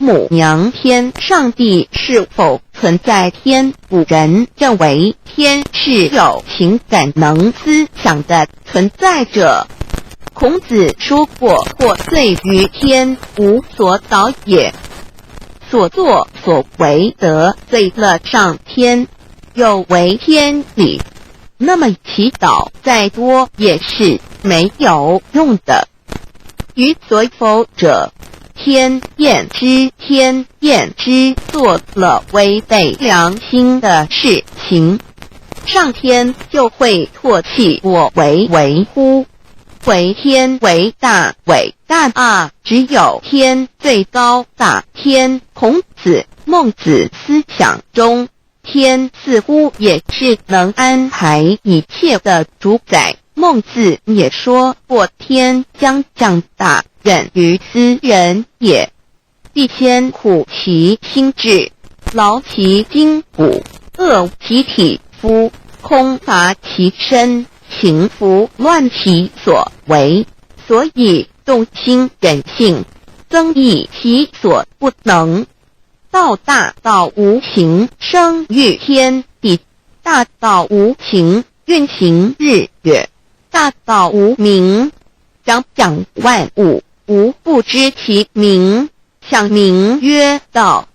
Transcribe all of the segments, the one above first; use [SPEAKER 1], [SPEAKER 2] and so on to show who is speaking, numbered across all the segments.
[SPEAKER 1] 母娘天上帝是否存在天？古人认为天是有情感能思想的存在者。孔子说过：“获罪于天，无所祷也。”所作所为得罪了上天，有违天理，那么祈祷再多也是没有用的。于所否者，天厌之，天厌之，做了违背良心的事情，上天就会唾弃我为为乎？惟天为大，伟大啊！只有天最高大。天，孔子、孟子思想中，天似乎也是能安排一切的主宰。孟子也说过：“天将降大任于斯人也，必先苦其心志，劳其筋骨，饿其体肤，空乏其身。行拂乱其所为，所以动心忍性，增益其所不能。道大道无形，生于天地；大道无形，运行日月；大道无名，长养万物，吾不知其名，想名曰道。”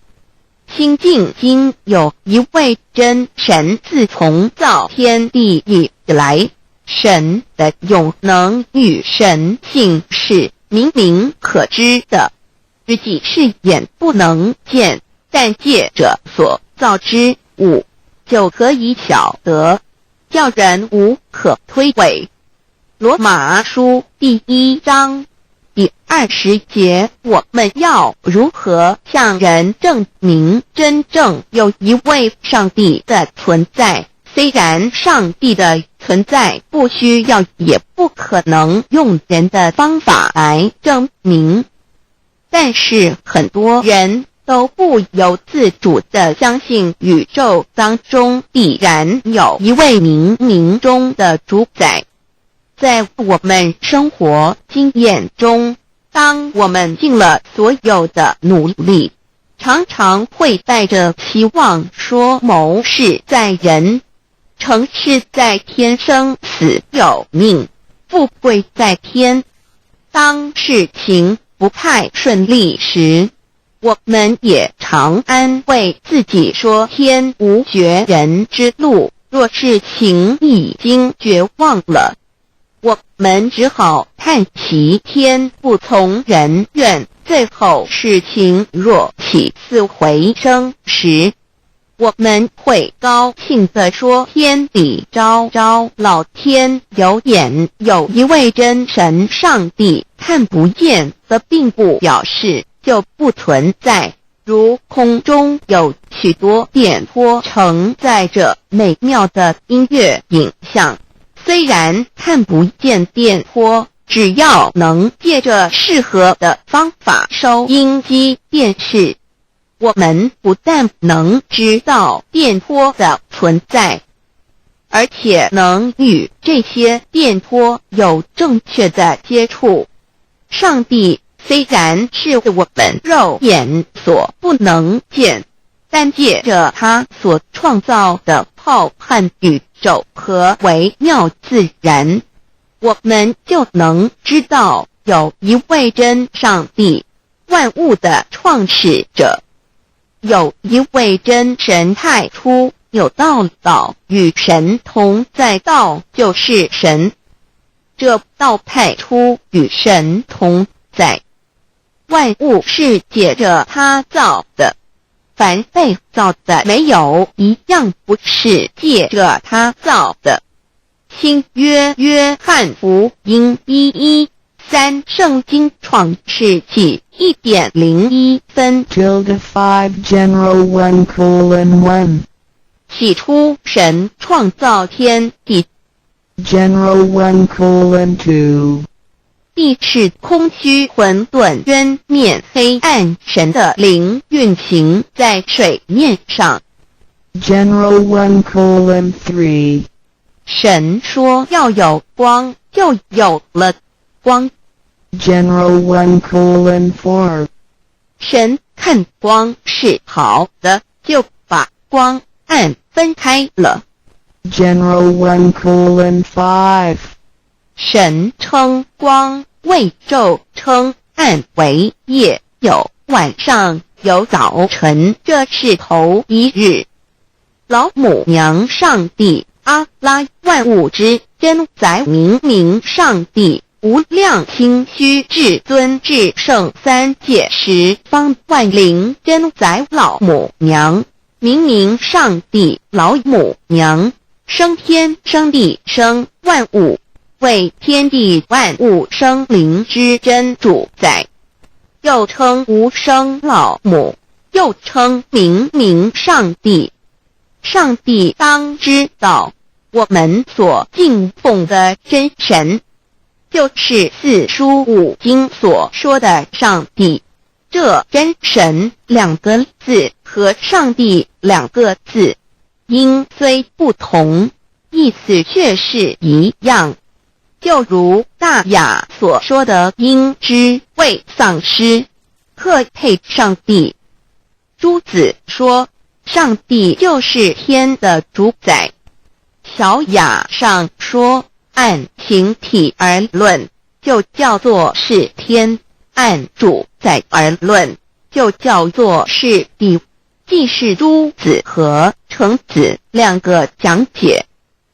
[SPEAKER 1] 清净经有一位真神，自从造天地以来，神的永能与神性是明明可知的，实际是眼不能见，但借着所造之物就可以晓得，叫人无可推诿。罗马书第一章第20节，我们要如何向人证明真正有一位上帝的存在？虽然上帝的存在不需要，也不可能用人的方法来证明，但是很多人都不由自主地相信宇宙当中必然有一位冥冥中的主宰。在我们生活经验中，当我们尽了所有的努力，常常会带着期望说谋事在人，成事在天，生死有命，富贵在天。当事情不太顺利时，我们也常安慰自己说：“天无绝人之路。”若事情已经绝望了，我们只好叹息天不从人愿。最后事情若起死回生时，我们会高兴地说：“天理昭昭，老天有眼，有一位真神上帝，看不见的并不表示就不存在。如空中有许多电波承载着美妙的音乐影像，虽然看不见电波，只要能借着适合的方法，收音机、电视，我们不但能知道电波的存在，而且能与这些电波有正确的接触。上帝虽然是我们肉眼所不能见，但借着他所创造的浩瀚宇宙和微妙自然，我们就能知道有一位真上帝，万物的创始者。有一位真神，太初有道，道与神同在，道就是神。这道太初与神同在，万物是借着他造的，凡被造的，没有一样不是借着他造的。新约约翰福音1:13，圣经创世纪1点01分。
[SPEAKER 2] Tilde 5 General 1:1.
[SPEAKER 1] 起初，神创造天地，
[SPEAKER 2] General 1:2.
[SPEAKER 1] 地是空虚混沌，渊面黑暗，神的灵运行在水面上。
[SPEAKER 2] General 1:3.
[SPEAKER 1] 神说要有光，就有了光。
[SPEAKER 2] General 1:4.
[SPEAKER 1] 神看光是好的，就把光暗分開了。
[SPEAKER 2] General 1:5.
[SPEAKER 1] 神稱光為晝，稱暗為夜，有晚上，有早晨，這是頭一日。老母娘上帝阿拉萬物之真宰明明上帝無量清虛至尊至聖三界十方萬靈真宰老母娘明明上帝老母娘生天生地生萬物，為天地萬物生靈之真主宰，又稱無生老母，又稱明明上帝。上帝當知道，我們所敬奉的真神，就是四書五經所說的上帝。這真神兩個字和上帝兩個字，音雖不同，意思卻是一樣。就如大雅所說的，應知未喪失，克配上帝。朱子說，上帝就是天的主宰。小雅上說，按形體而論，就叫做是天；按主宰而論，就叫做是地。既是朱子和程子兩個講解，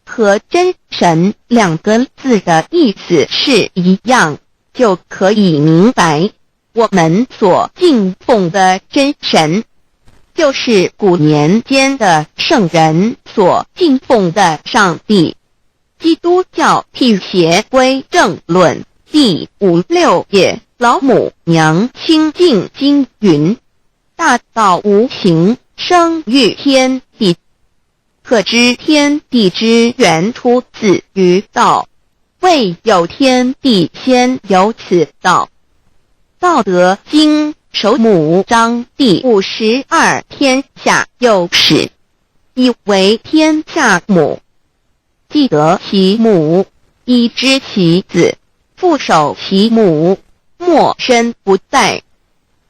[SPEAKER 1] 和真神兩個字的意思是一樣，就可以明白我們所敬奉的真神，就是古年間的聖人所敬奉的上帝。基督教辟邪歸正論第五六頁，老母娘清淨經云：大道無形，生於天地。可知天地之源出自於道，未有天地先有此道。道德經首母章第52，天下有始，以為天下母。既得其母，以知其子，復守其母，莫身不殆。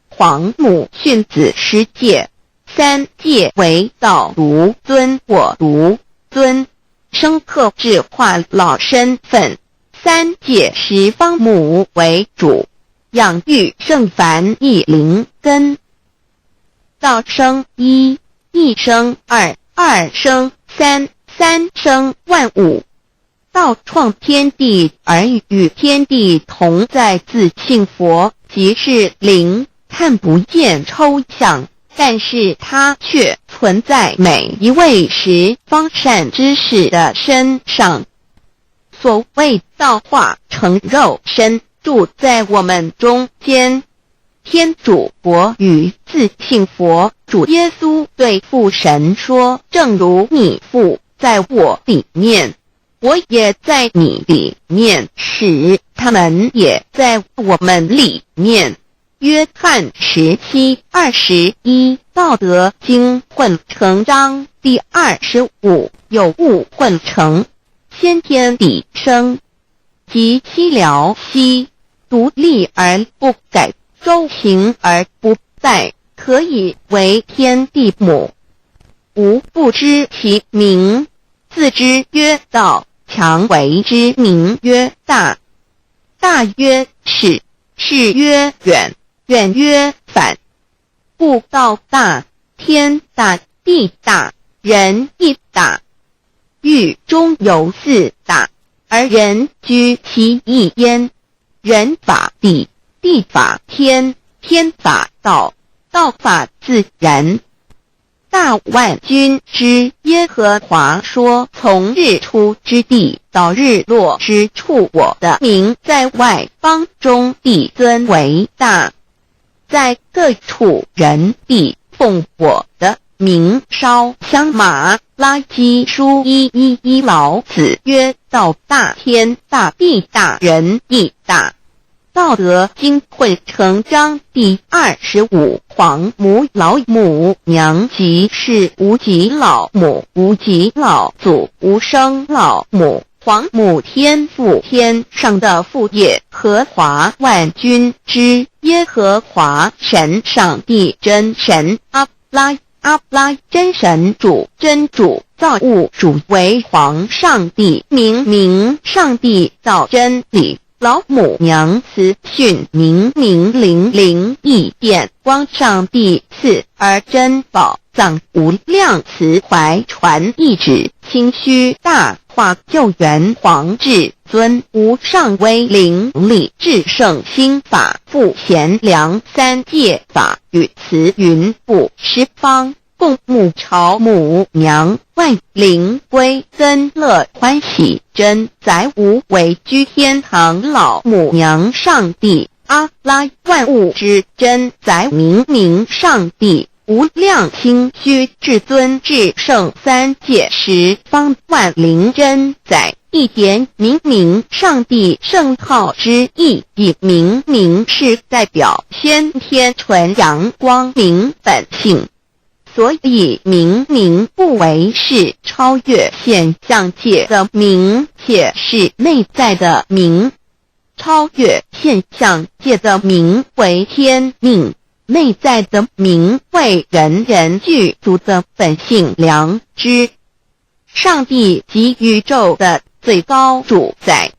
[SPEAKER 1] 皇母訓子十誡，三誡為道獨尊我獨尊，生克制化老身份。三誡十方母為主，養育聖凡一靈根。道生一，一生二，二生三，三生萬物。道創天地而與天地同在，自性佛即是靈，看不見抽象，但是它卻存在每一位十方善知識的身上。所謂道化成肉身，住在我們中間。天主國與自性佛主耶穌對父神說：“正如你父在我裡面，我也在你裡面，使他們也在我們裡面。”約翰17:21，道德經混成章第25，有物混成，先天地生，即西遼兮，獨立而不改，周行而不殆，可以為天地母。吾不知其名，自知曰道，強為之名曰大。大曰始，始曰遠，遠曰反。故道大，天大，地大，人亦大。域中有四大，而人居其一焉。人法地，地法天，天法道，道法自然。大萬軍之耶和華說：從日出之地到日落之處，我的名在外邦中必尊為大，在各處人必奉我的名燒香。馬拉基書1:1，老子曰：道大天大地大人亦大。道德經混成章第25，皇母老母娘即是無極老母，無極老祖，無生老母。皇母天父天上的父耶和華萬軍之耶耶和華神上帝真神阿拉阿拉真神主真主造物主為皇上帝明明上帝道真理老母娘慈訓明明靈靈異變光上帝賜而珍寶藏無量慈懷傳懿旨清虛大化救援皇至尊無上威靈力至聖心法父賢良三界法與慈雲布十方共沐朝母娘萬靈歸根樂歡喜真載無為居天堂老母娘上帝阿拉萬物之真載明明上帝無量清虛至尊至聖三界十方萬靈真載一點明明上帝聖號之意，以明明是代表先天純陽光明本性，所以明明不為是超越現象界的明，且是內在的明。超越現象界的明為天命，內在的明為人人具足的本性良知。上帝即宇宙的最高主宰，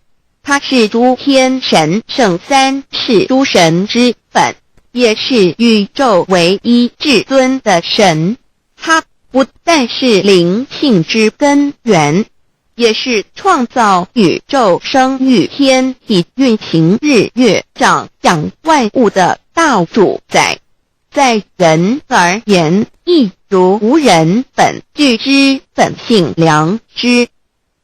[SPEAKER 1] 他是諸天神聖三世諸神之本，也是宇宙唯一至尊的神。他不但是靈性之根源，也是創造宇宙、生育天地、運行日月、長養萬物的大主宰。在人而言，亦如吾人本具之本性良知，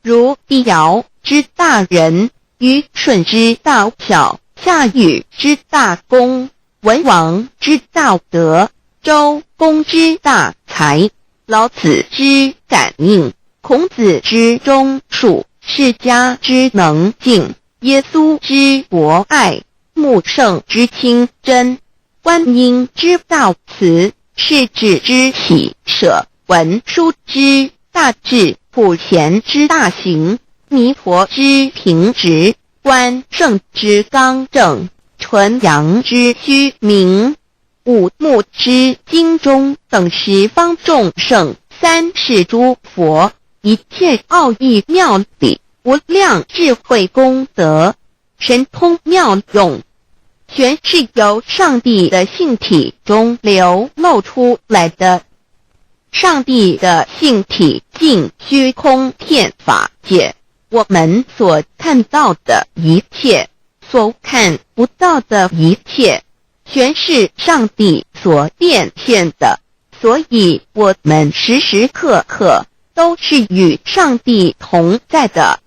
[SPEAKER 1] 如帝堯之大仁，虞舜之大孝，夏禹之大功，文王之大德，周公之大才，老子之感應，孔子之忠恕，釋迦之能靜，耶穌之博愛，穆聖之清真，觀音之大慈，釋智之喜捨，文殊之大智，普賢之大行，彌陀之平直，關聖之剛正，純陽之虛明，五目之精中等十方眾聖，三世諸佛，一切奧義妙理，無量智慧功德，神通妙用，全是由上帝的性體中流露出來的。上帝的性體盡虛空遍法界，我們所看到的一切，所看不到的一切，全是上帝所變現的。所以，我們時時刻刻都是與上帝同在的。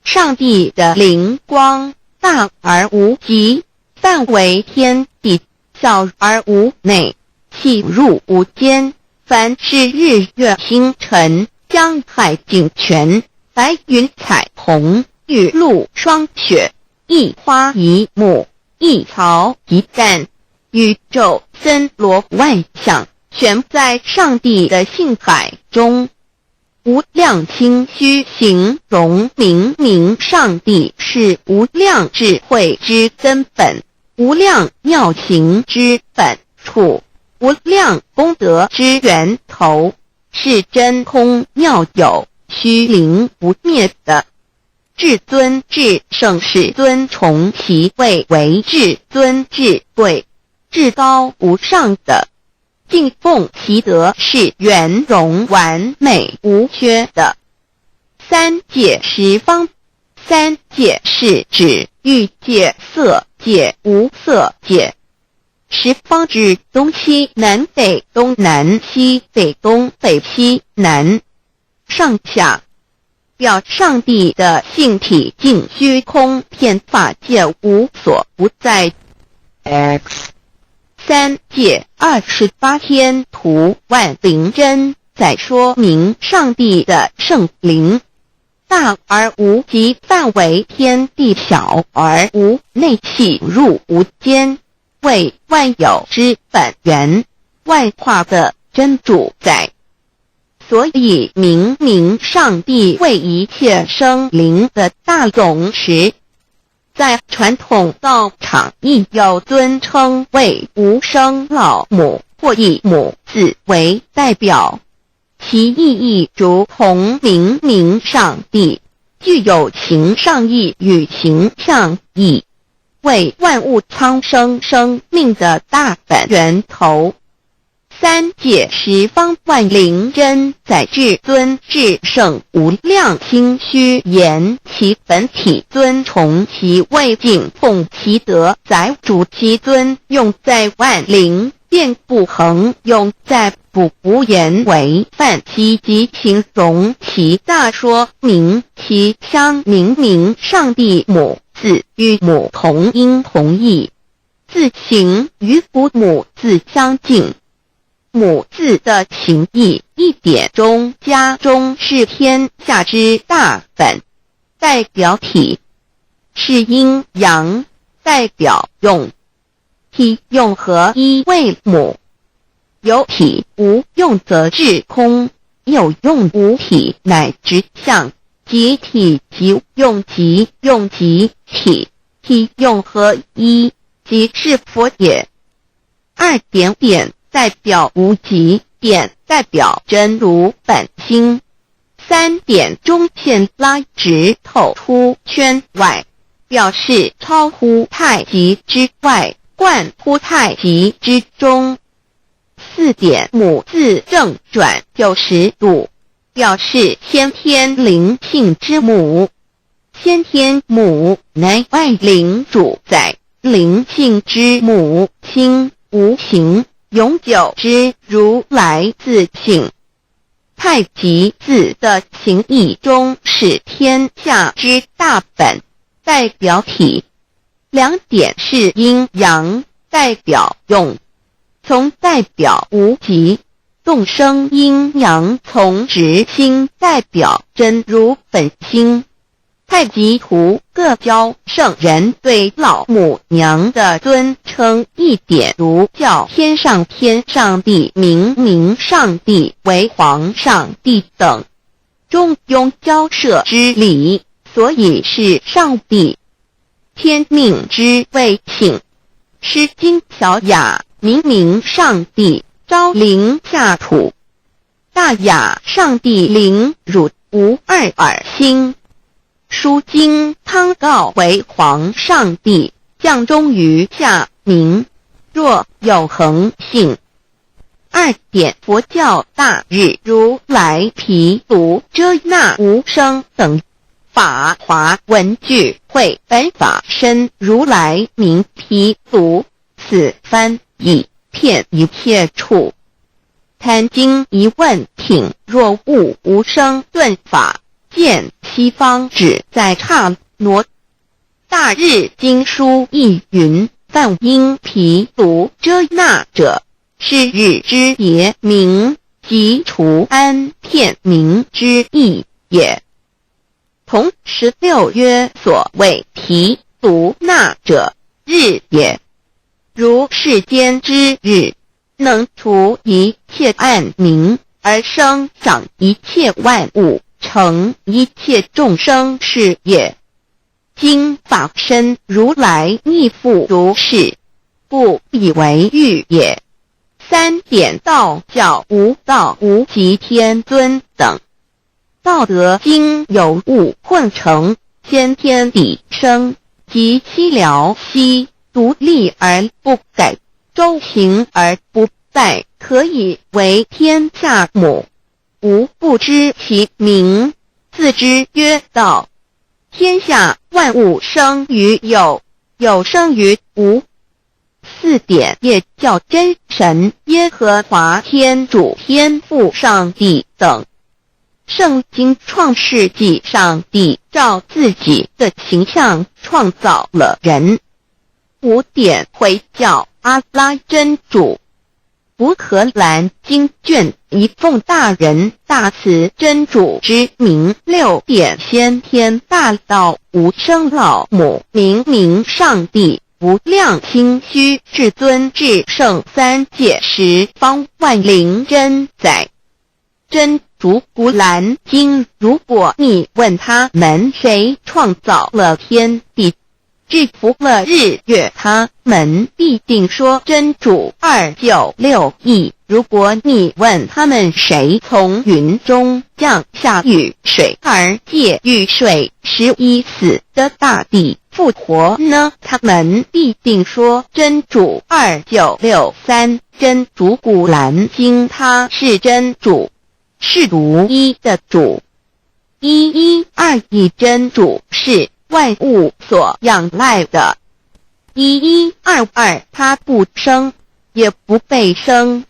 [SPEAKER 1] 上帝的靈光大而無極，範圍天地，小而無內，氣入無間。凡是日月星辰、江海井泉、白雲彩虹、雨露霜雪，一花一木，一草一蛋，宇宙森羅萬象，全在上帝的性海中。無量清虛形容明明上帝是無量智慧之根本，無量妙行之本處，無量功德之源頭，是真空妙有、虛靈不滅的。至尊至聖是尊崇其位為至尊至貴、至高無上的。敬奉其德是圓融完美無缺的。三界十方，三界是指欲界、色界、無色界。十方指東西南北東南西北東北西南上下，表上帝的性體盡虛空遍法界無所不在。
[SPEAKER 2] X
[SPEAKER 1] 三界28天圖萬靈真在說明上帝的聖靈大而無極，範圍天地，小而無內，氣入無間，為萬有之本源，萬化的真主宰。所以明明上帝為一切生靈的大總持。在傳統道場亦有尊稱為無生老母或以母字為代表，其意義如同明明上帝，具有形上義與形象義，為萬物蒼生生命的大本源頭。三界十方萬靈真載至尊至聖無量清虛言其本體尊崇其位敬奉其德載主其尊用在萬靈遍布恆用在不無言為泛其及形容其大說明其相明明上帝母字與母同音同義，字形與古母字相近。母字的形義一點中加中是天下之大本，代表體是陰陽，代表用，體用合一為母。有體無用則至空，有用無體乃直相，即體即用即用即體，體用合一，即是佛也。二點點代表無極，點代表真如本心。三點中線拉直透出圈外，表示超乎太極之外，貫乎太極之中。四點母字正轉90度，表示先天靈性之母。先天母乃萬靈主宰，靈性之母，心無形，永久之如來自性。太極字的形義中是天下之大本，代表體。兩點是陰陽，代表用，從代表無極，動生陰陽從直心，代表真如本心。太極圖各教聖人對老母娘的尊稱一點如叫天上天上帝、明明上帝為皇上帝等，中庸交涉之理，所以是上帝。天命之謂性，詩經小雅明明上帝昭靈下土，大雅上帝靈汝無二爾心。書經湯告為皇上帝降終於下民，若有恆性。二點佛教大日如來毗盧遮那無生等法華文具會本法身如來名毗盧，此翻譯遍一切處。壇經疑問品若悟無生頓法。見西方只在剎那。大日經書亦云：梵音毗盧遮那者，是日之別名，即除安片名之意也。同16曰：所謂毗盧那者，日也。如世間之日，能除一切暗冥，而生長一切萬物，成一切眾生是也。今法身如來亦復如是，故以為喻也。三點道教無道無極天尊等，道德經有物混成，先天地生，及其了兮，獨立而不改，周行而不殆，可以為天下母。吾不知其名，自之曰道。天下萬物生於有，有生於無。四點也叫真神、耶和華、天主、天父、上帝等。聖經創世紀，上帝照自己的形象創造了人。五點回教阿拉真主。古可蘭經卷一奉大仁大慈真主之名，六點先天大道無生老母明明上帝無量清虛至尊至聖三界十方萬靈真宰真主古蘭經。如果你問他們誰創造了天地，制服了日月？他們必定說真主。2961。如果你問他們誰從雲中降下雨水，而藉雨水使已死的大地復活呢？他們必定說真主。2963。真主古蘭經，他是真主，是獨一的主。1121真主是萬物所仰賴的。1122他不生，也不被生。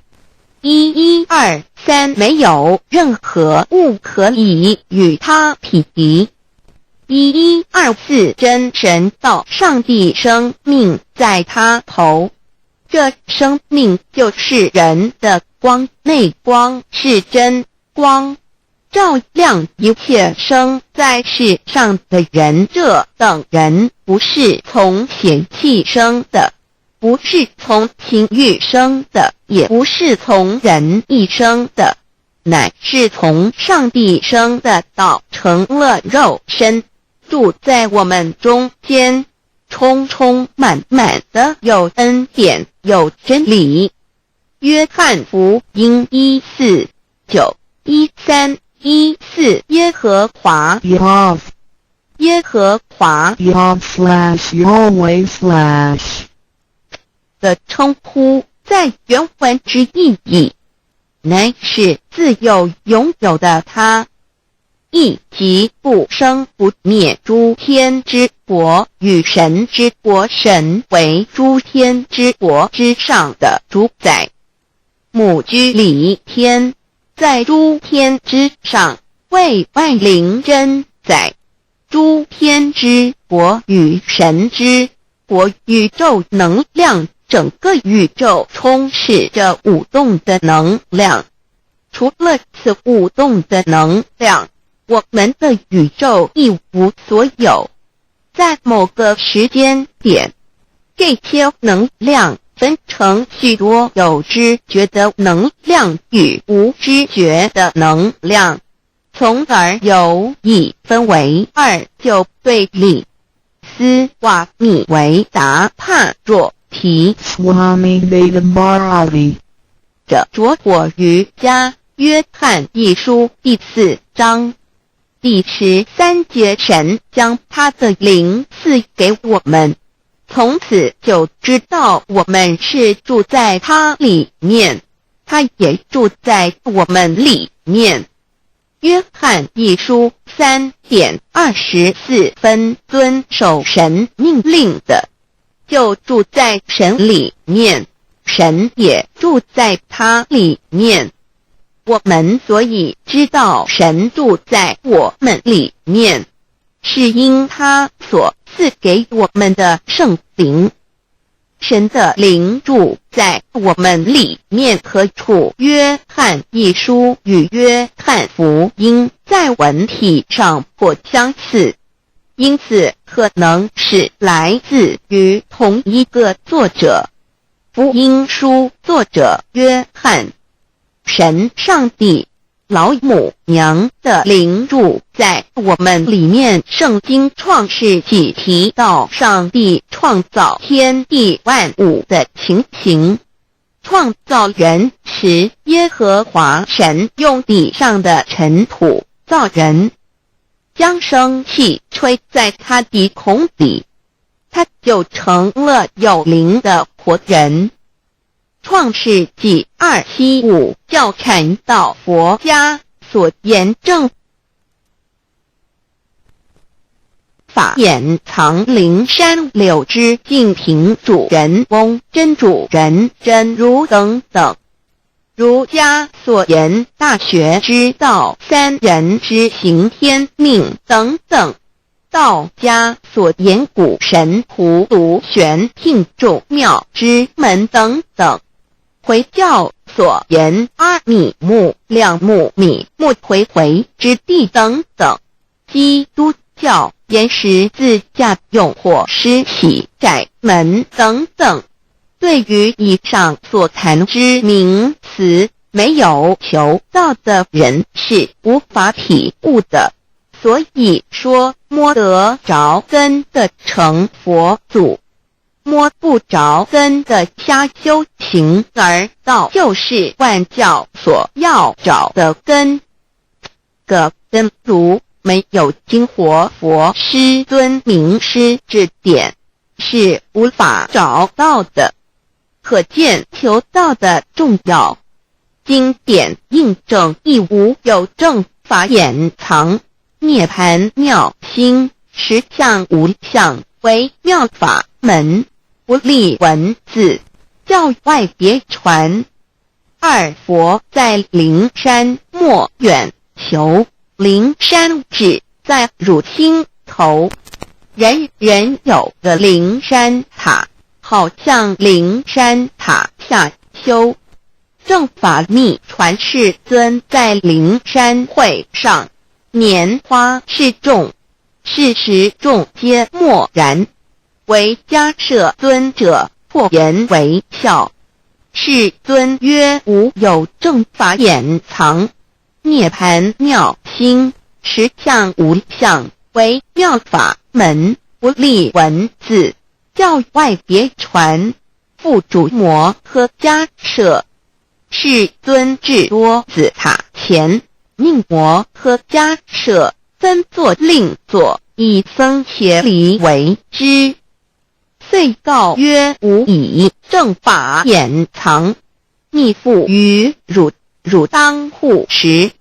[SPEAKER 1] 1123沒有任何物可以與他匹敵。1124真神道上帝生命在他頭，這生命就是人的光，內光是真光，照亮一切生在世上的人。這等人不是從血氣生的，不是從情慾生的，也不是從人意生的，乃是從上帝生的。道成了肉身，住在我們中間，充充滿滿的有恩典，有真理。約翰福音14:9-13-14耶和華
[SPEAKER 2] Yahv
[SPEAKER 1] 耶和華
[SPEAKER 2] Yahv/Yahweh/
[SPEAKER 1] 的稱呼，在原文之意義，乃是自有永有的他，意即不生不滅諸天之國與神之國，神為諸天之國之上的主宰。母居里天，在諸天之上，為萬靈真宰。諸天之國與神之國，宇宙能量。整個宇宙充斥着舞動的能量，除了此舞動的能量，我們的宇宙一無所有。在某個時間點，這些能量分成許多有知覺的能量與無知覺的能量，從而有一分為二就對立。斯瓦米維達帕若提
[SPEAKER 2] Swami Veda Bharati
[SPEAKER 1] 的拙火瑜伽，約翰一書第4章第13節，神將他的靈賜給我們，從此就知道我們是住在他裡面，他也住在我們裡面。約翰一書3點24分，遵守神命令的，就住在神裡面，神也住在他裡面。我們所以知道神住在我們裡面，是因他所賜給我們的聖靈。神的靈住在我們裡面何處？約翰一書與約翰福音在文體上頗相似，因此可能是來自於同一個作者。福音書作者約翰，神上帝老母娘的靈住在我們裡面。聖經創世紀提到上帝創造天地萬物的情形。創造人時，耶和華神用地上的塵土造人，將生氣吹在他鼻孔裡，他就成了有靈的活人。創世紀275教禪道佛家所言正法眼藏靈山柳枝淨瓶主人翁真主人真如等等。儒家所言大學之道，三人之行天命等等；道家所言古神葫蘆玄牝眾妙之門等等；回教所言阿米木兩木米木回回之地等等；基督教言十字架用火施洗窄門等等。對於以上所談之名詞，沒有求道的人是無法體悟的。所以說摸得著根的成佛祖，摸不著根的瞎修行，而道就是萬教所要找的根。個根如沒有經活佛師尊明師指點，是無法找到的。可見求道的重要。經典印證亦無有正法眼藏，涅槃妙心實相無相為妙法門，不立文字，教外別傳。二佛在靈山莫遠求，靈山只在汝心頭。人人有個靈山塔，好向靈山塔下修。正法秘傳世尊在靈山會上，拈花示眾，是時眾皆默然，唯迦葉尊者破顏為笑。世尊曰：無有正法眼藏，涅槃妙心實相無相為妙法門，不立文字，教外別傳。付囑摩訶迦葉。世尊至多子塔前，命摩訶迦葉分座令座，以僧伽梨為之。遂告曰：吾以正法眼藏，密付於汝，汝當護持。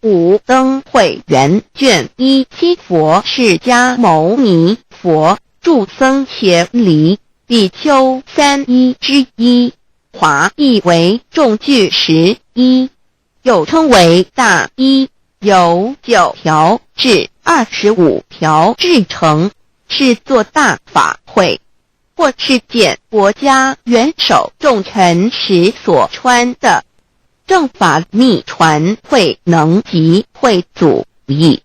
[SPEAKER 1] 五燈會元卷一七佛釋迦牟尼佛住僧伽梨比丘三衣之一，華譯為眾具十衣，又稱為大衣，由9條至25條制成，是做大法會或是見國家元首重臣時所穿的。正法秘傳慧能及慧祖譯。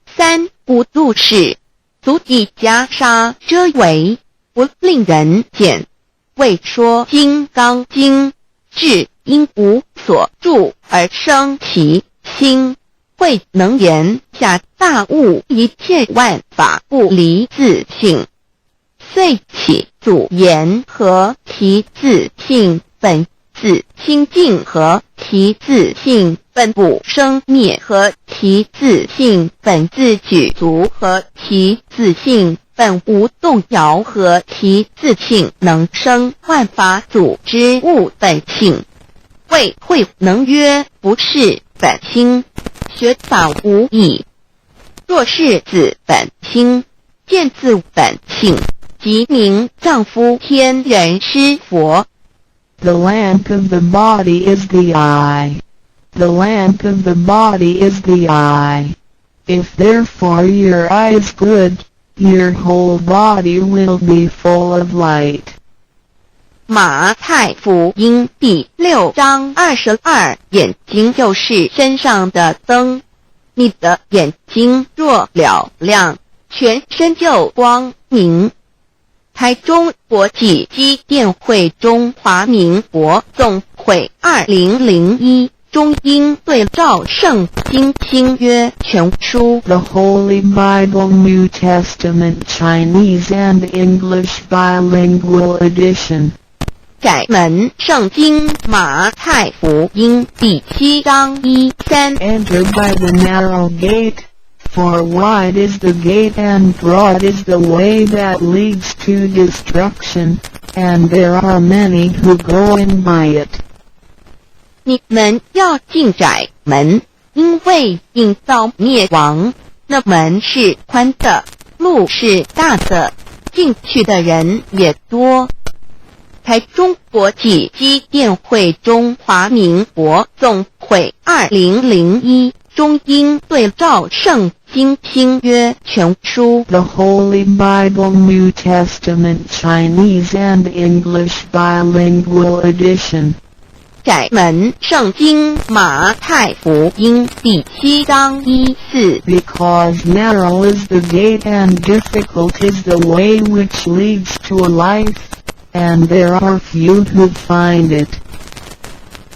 [SPEAKER 1] 三無入世，足以袈裟遮圍，不令人見。為說金剛經，至應無所住而生其心，慧能言下大悟一切萬法不離自性，遂起祖言何其自性本自清淨，何其自性本不生滅，何其自性本自具足，何其自性本無動搖，何其自性能生萬法祖之悟本性。謂慧能曰：不識本心，學法無益。若識自本心，見自本性，即名丈夫天人師佛。
[SPEAKER 2] The lamp of the body is the eye. The lamp of the body is the eye. If therefore your eye is good, your whole body will be full of light.
[SPEAKER 1] 馬太福音第6章22，眼睛就是身上的燈。你的眼睛若嘹亮，全身就光明。台中國際基電會中華民國總會2001中英對照聖經新約全書。
[SPEAKER 2] The Holy Bible New Testament Chinese and English Bilingual Edition.
[SPEAKER 1] 窄門聖經馬太福音第7章1、3。
[SPEAKER 2] Enter by the narrow gate, for wide is the gate and broad is the way that leads to destruction, and there are many who go in by it.
[SPEAKER 1] 你們要進窄門，因為引到滅亡，那門是寬的，路是大的，進去的人也多。台中國際基電會中華民國總會2001中英對照聖經新約全書。
[SPEAKER 2] The Holy Bible New Testament Chinese and English Bilingual Edition.
[SPEAKER 1] 窄門聖經馬太福音第7章1、4。
[SPEAKER 2] Because narrow is the gate and difficult is the way which leads to life, and there are few who find it.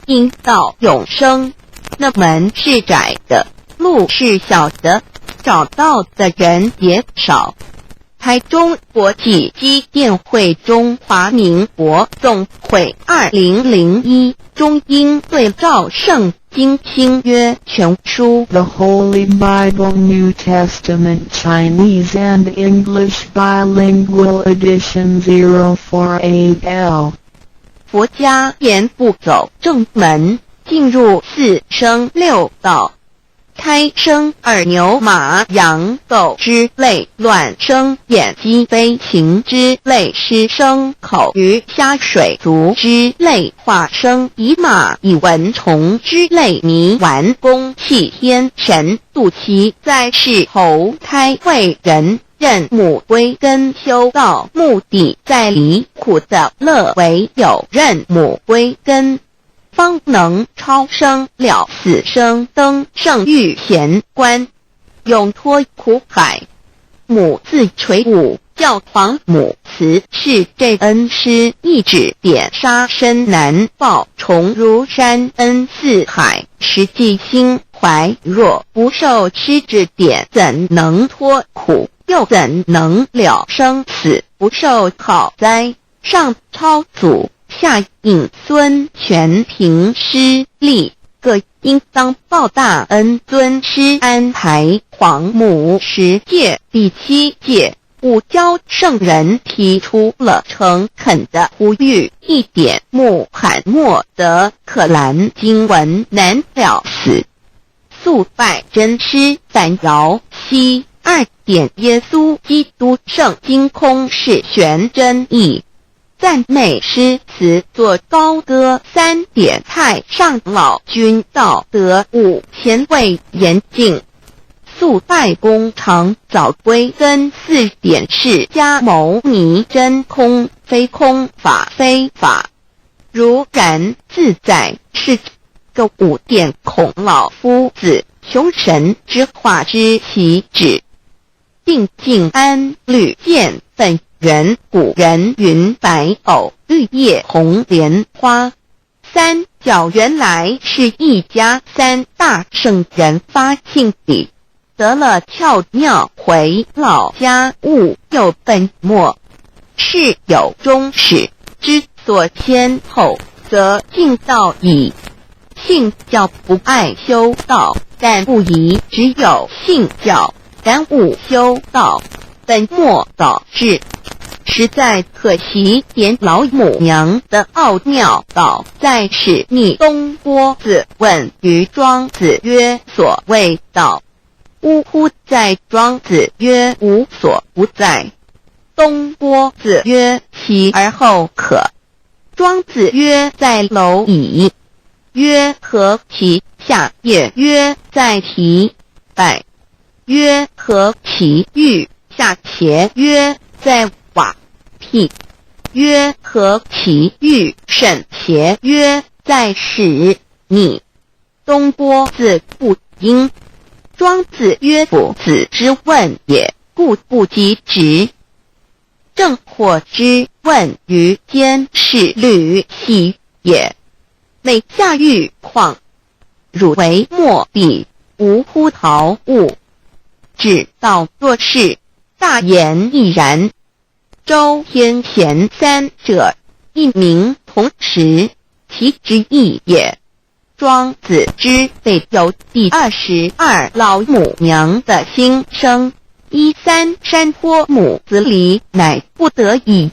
[SPEAKER 1] 引到永生，那門是窄的，路是小的，找到的人也少。台中国际基甸会中华民国总会2001中英对照圣经新约全书。
[SPEAKER 2] The Holy Bible New Testament Chinese and English Bilingual Edition 048L.
[SPEAKER 1] 佛家言不走正门，进入四生六道，胎生耳牛马羊狗之类，卵生眼鸡飞禽之类，湿生口鱼虾水族之类，化生蚁马蚁蚊虫之类，泥丸宫气天神肚脐在世投胎为人。认母归根修道，目的在离苦得乐，唯有认母归根，方能超生了死生，登圣遇贤关，永脱苦海。母字垂五，教皇母慈是这恩师一指点杀身难报，重如山恩似海，实际心怀若不受师指点，怎能脱苦？又怎能了生死？不受考哉？上超祖，下引孙，全凭师力，各应当报大恩。尊师安排皇母十戒第七戒，五教圣人提出了诚恳的呼吁：一点穆罕默德可兰经文难了死，速拜真师反饶西。二点耶稣基督圣经空是玄真义，赞美诗词作高歌。三点太上老君道德五前卫严净，速拜功长早归根。四点释迦牟尼真空非空法非法，如然自在是个五点孔老夫子穷神之化之其旨。定静安律见本源，古人云白藕绿叶红莲花。三角原来是一家三大圣人发性理，得了窍妙回老家悟又本末，事有终始之所先后，则尽道矣。信教不爱修道，但不宜只有信教。耽误修道，本末倒置，实在可惜。点老母娘的奥妙道，在使逆东郭子问于庄子曰：“所谓道，呜呼哉！”庄子曰：“无所不在。”东郭子曰：“其而后可。”庄子曰：“在蝼蚁。”曰：“何其下也？”曰：“在提败。”曰：何其欲下邪？曰：在瓦辟。曰：何其欲甚邪？曰：在使你。东郭子不应。庄子曰：夫子之问也，故不及直。正火之问于监视履兮也。每下欲况，汝为莫比，无乎陶物。指道若是，大言亦然。周天贤三者，一名同时，其之意也。庄子之备有第22老母娘的心声。一三山坡母子离，乃不得已。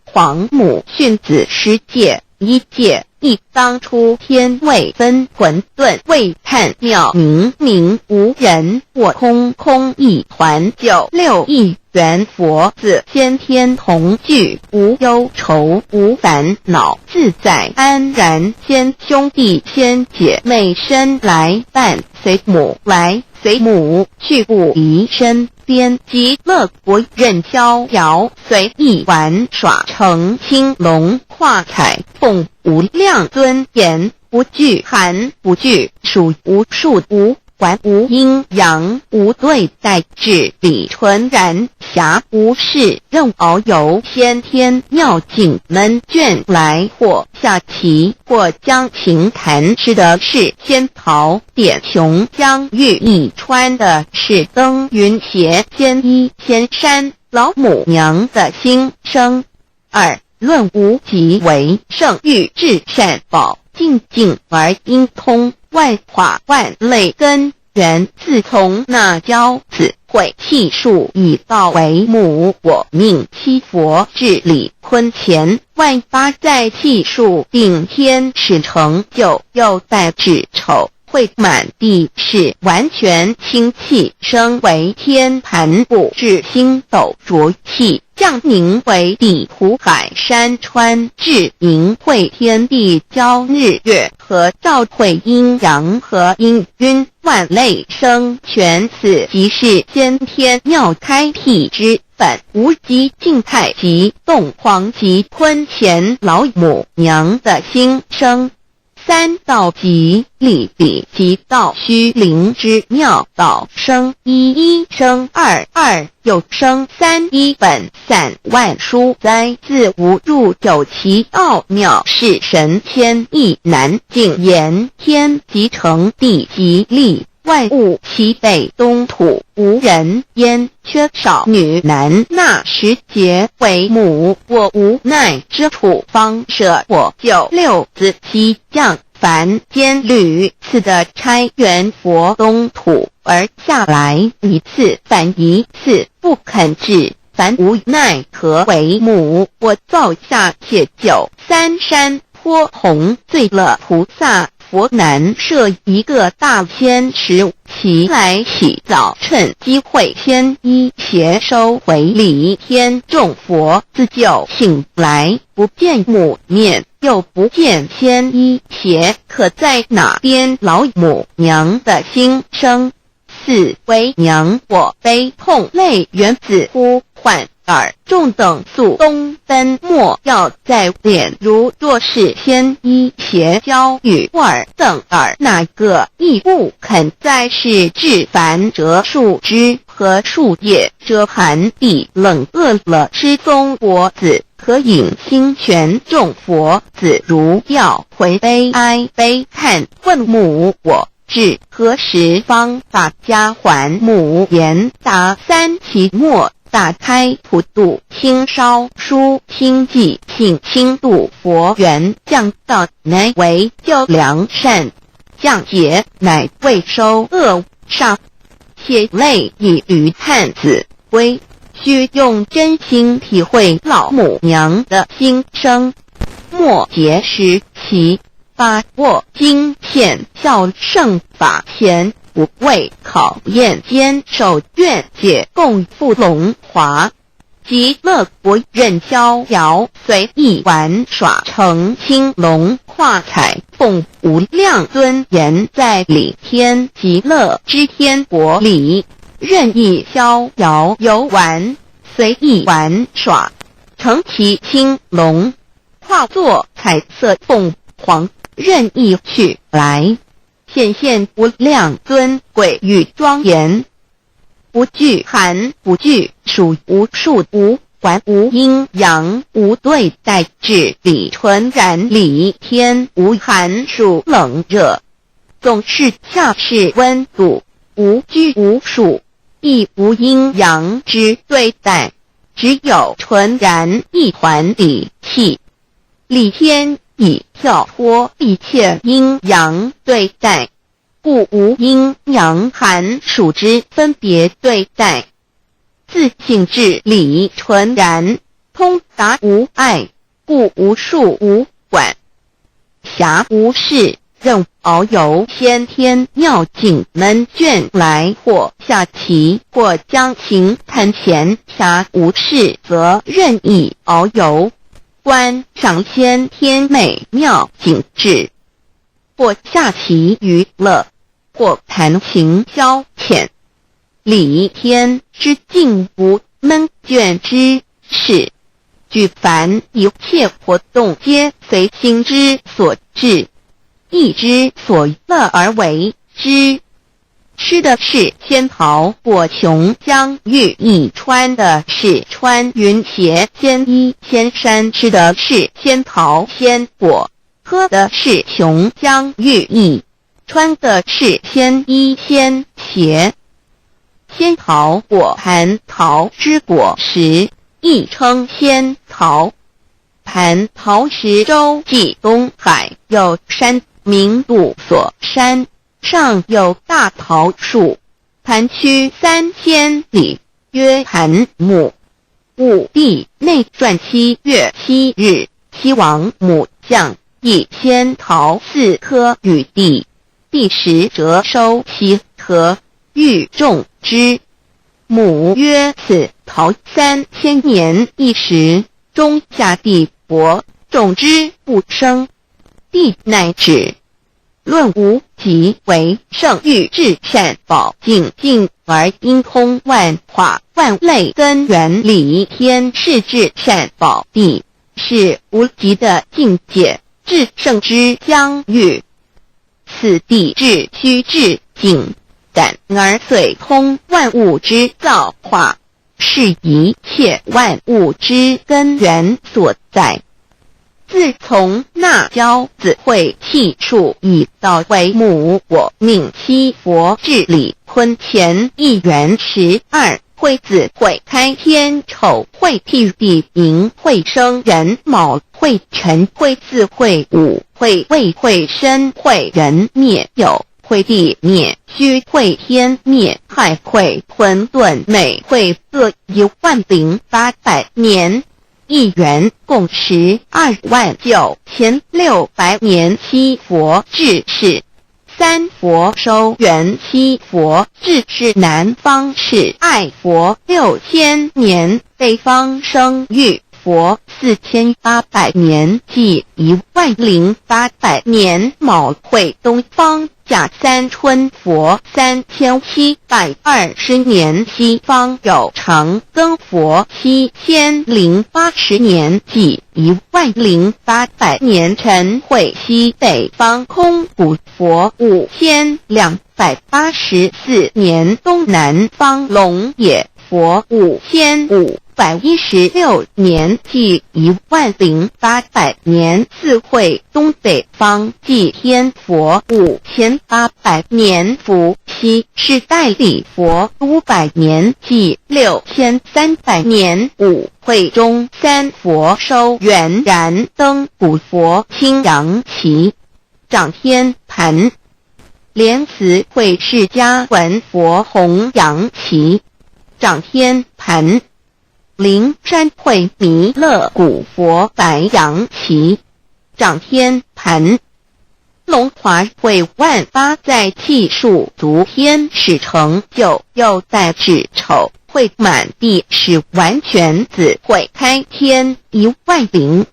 [SPEAKER 1] 皇母训子十戒，一戒。一当初天未分混沌未探妙明明无人我空空一团九六一元佛子先天同具无忧愁无烦恼自在安然先兄弟先姐妹身来伴随母来随母去不离身边极乐国任逍遥随意玩耍乘青龙跨彩凤无量尊严不惧寒不惧暑无数无管無陰陽，無對待，至理純然，暇無事，任遨遊先天妙境悶倦來，或下棋，或將琴彈，吃的是仙袍點瓊漿玉液，穿的是登雲鞋，仙衣仙衫，老母娘的心聲。二論無極為聖欲至善寶，淨境而應通，萬化萬類根源。自從那驕子毀氣數以道為母，我命七佛至理坤乾萬八在氣數定天使成就，又帶至丑會滿地是完全清氣，升為天盤布至星斗濁氣，降寧為地湖海山川，至明會天地交日月和照會陰陽和氤氲萬類生全，此即是先天妙開闢之本無極靜態及動黃及坤乾老母娘的心聲。三道即理理即道虛靈之妙道生一一生二二又生三一本散萬殊哉自無入有其奧妙是神仙亦難盡言。天即成地即立，萬物齊備，東土無人煙，缺少女男。那時節為母，我無奈之處方舍我救六子悉降凡間屢次的差元佛東土而下來，一次反一次不肯至，凡無奈何為母，我造下解救三山潑洪醉樂菩薩。佛南設一個大仙池，其來洗澡，趁機會先衣鞋收回禮天眾佛自救醒來，不見母面，又不見仙衣鞋，可在哪邊？老母娘的心聲。四為娘，我悲痛淚源自呼喚。爾眾等速東奔，莫要再戀。如若是仙衣鞋交與爾等爾那個亦不肯再是至凡折樹枝和樹葉遮寒地冷餓了吃松果子可飲清泉。眾佛子如要回悲哀悲嘆問母我至何時方把家還母言答三期末。打開普度清燒書清寂性輕度佛緣降道乃為救良善，降劫乃為收惡煞，血淚以於探子歸，須用真心體會老母娘的心聲。末節時其把握經顯孝聖法前。無畏考驗堅守願解共赴龍華，極樂國任逍遙隨意玩耍成青龍化彩鳳無量尊嚴在理天極樂之天國裡任意逍遙遊玩，隨意玩耍，乘其青龍，化作彩色鳳凰，任意去來。顯現無量尊貴與莊嚴，不懼寒，不懼暑，無數無管無陰陽，無對待，至理純然理天無寒暑冷熱，總是恰是溫度，無拘無束，亦無陰陽之對待，只有純然一團理氣，理天。已跳脫一切陰陽對待，故無陰陽寒暑之分別對待。自性至理純然，通達無礙，故無數無管。暇無事，任遨遊先天妙境悶倦來，或下棋，或將琴彈弦。暇無事，則任意遨遊。觀賞先天美妙景致，或下棋娛樂，或彈琴消遣。理天之境無悶倦之事，舉凡一切活動皆隨心之所至，意之所樂而為之。吃的是仙桃果琼浆玉液，穿的是穿云鞋仙衣仙衫，吃的是仙桃仙果，喝的是琼浆玉液，穿的是仙衣仙鞋。仙桃果蟠桃之果实，亦称仙桃。蟠桃石洲际东海有山，名度所山。上有大桃树，盘曲3000里，曰盘木。武帝内传7月7日，西王母降一仙桃4颗与帝，帝食辄收其核，欲种之。母曰：“此桃3000年一时，终下地薄，种之不生。”帝乃止。论无极为圣域至善宝净境而应通万化万类根源理天是至善宝地，是无极的境界，至圣之疆域。此地至虚至境，感而遂通万物之造化，是一切万物之根源所在。自从那骄子会气数以道为母，我命七佛治理坤乾一元12会子会开天丑会辟地寅会生壬卯会辰会巳会午会未会申会壬灭酉会地灭戌会天灭亥会混沌未会各10800年。一元共129600年，七佛治世，三佛收圆七佛治世，南方是爱佛6000年，北方生育佛4800年，计10800年。卯会东方甲三春佛3720年，西方有长庚佛7080年，计10800年。辰会西北方空古佛5284年，东南方龙也佛5516年，计10800年。巳会东北方祭天佛5800年，伏羲是代理佛500年，计6300年。午会中三佛收圆燃灯古佛青阳旗掌天盘，莲慈会释迦文佛弘扬旗掌天盘。灵山会弥勒古佛白羊旗掌天盘，龙华会万八在气数足天使成就，又在子丑会满地使完全子会开天10800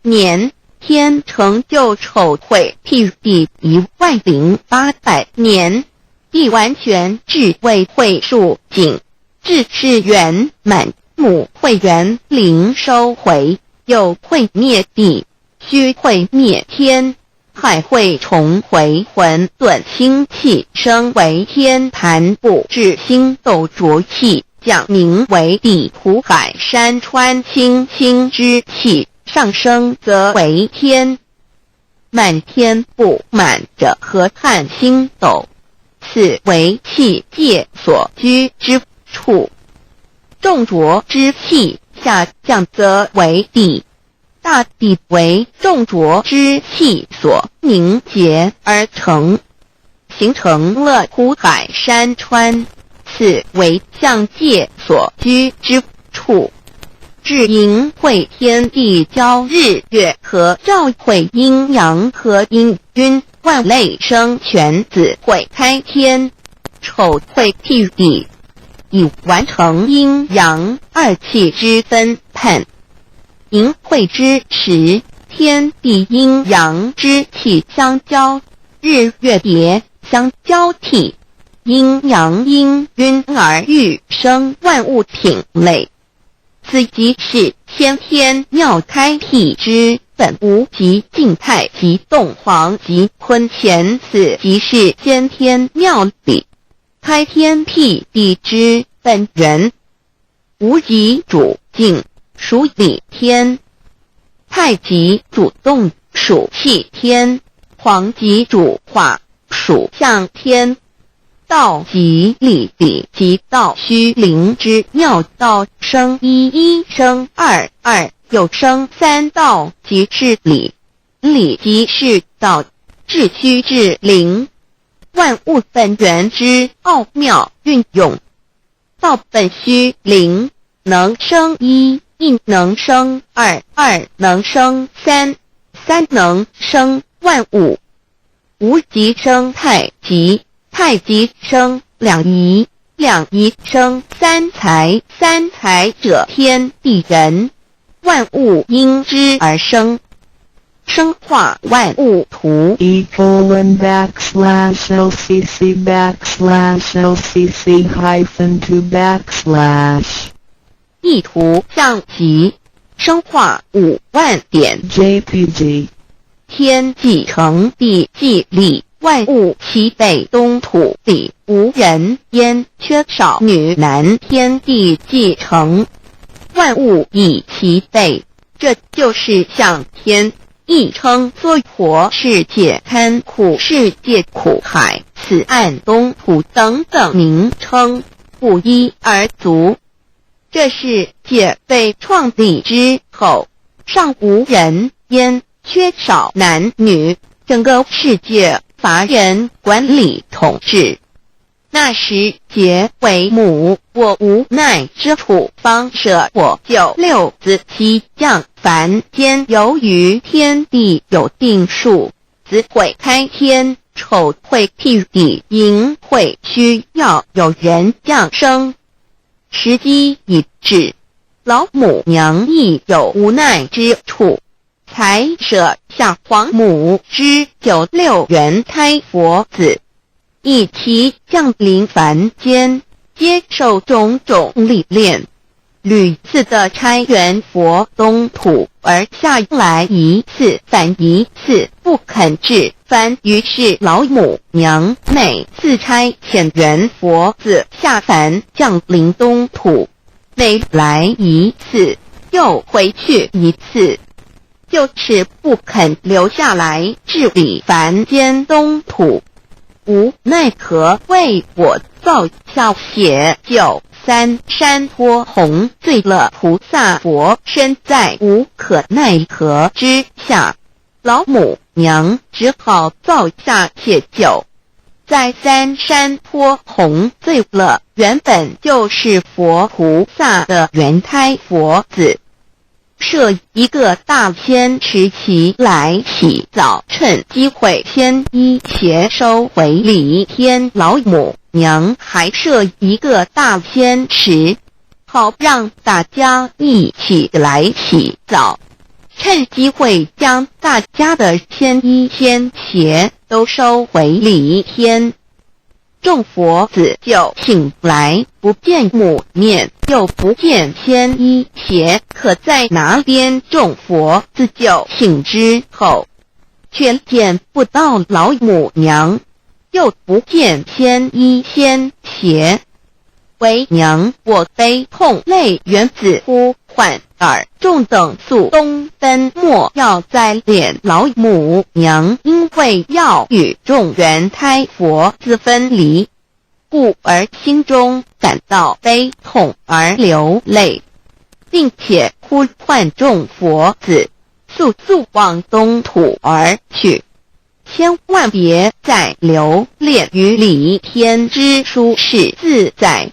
[SPEAKER 1] 年，天成就丑会辟地10800年，地完全至位会数景，至是圆满。母会元灵收回，又会灭地，虚会灭天，亥会重回混沌清气，升为天盘布至星斗浊气，降名为地土海山川清清之气，上升则为天。满天布满着河汉星斗，此为气界所居之处。众浊之气下降则为地，大地为众浊之气所凝结而成，形成了湖海山川，此为象界所居之处。至寅会天地交日月合照会阴阳合阴君万类生全子会开天，丑会辟地。已完成阴阳二气之分判。寅会之时，天地阴阳之气相交，日月叠相交替，阴阳氤氲而育生万物品类。此即是先天妙开辟之本无极静态及动黄及坤乾，此即是先天妙理。開天闢地之本源。無極主靜，屬理天；太極主動，屬氣天；黃極主化，屬象天。道即理，理即道，虛靈之妙道，生一一生二二，又生三，道即是理，理即是道，致虛致靈，萬物本源之奧妙運用。道本虛靈，能生一，一能生二，二能生三，三能生萬物。無極生太極，太極生兩儀，兩儀生三才，三才者天地人，萬物因之而生。生化萬物圖。
[SPEAKER 2] E:\LCC\LCC-2\
[SPEAKER 1] 意圖象集，生化5萬點
[SPEAKER 2] JPG
[SPEAKER 1] 天既成，地既立，萬物齊備，東土裡無人煙，缺少女男。天地既成，萬物已齊備，這就是象天，亦稱娑婆世界、堪苦世界、苦海、此岸東土等等名稱，不一而足。這世界被創立之後，尚無人煙，缺少男女，整個世界乏人管理統治。那時劫為母，我無奈之處，方捨我九六子悉降凡間。由於天地有定數，子會開天，丑會辟地，寅會需要有人降生。時機已至，老母娘亦有無奈之處，才捨下皇母之九六元胎佛子，一齊降臨凡間，接受種種歷練，屢次的差元佛東土而下來一次返一次，不肯至凡。於是老母娘每次差遣元佛子下凡降臨東土，每來一次又回去一次，就是不肯留下來治理凡間東土。無奈何，為我造下血救三山坡紅醉了菩薩佛身，在無可奈何之下，老母娘只好造下血酒，在三山坡紅醉了原本就是佛菩薩的元胎佛子，設一個大仙池起來洗澡，趁機會先衣鞋收回禮天。老母娘還設一個大仙池，好讓大家一起來洗澡，趁機會將大家的仙衣仙鞋都收回禮天。眾佛子就醒來，不見母面，又不見仙衣鞋，可在哪邊？眾佛子就醒之後，卻見不到老母娘，又不見仙衣仙鞋。為娘我悲痛淚緣子呼喚爾眾等速東奔，莫要再憐老母娘，因為要與眾元胎佛子分離，故而心中感到悲痛而流淚，並且呼喚眾佛子速速往東土而去，千萬別再留戀於離天之舒適自在。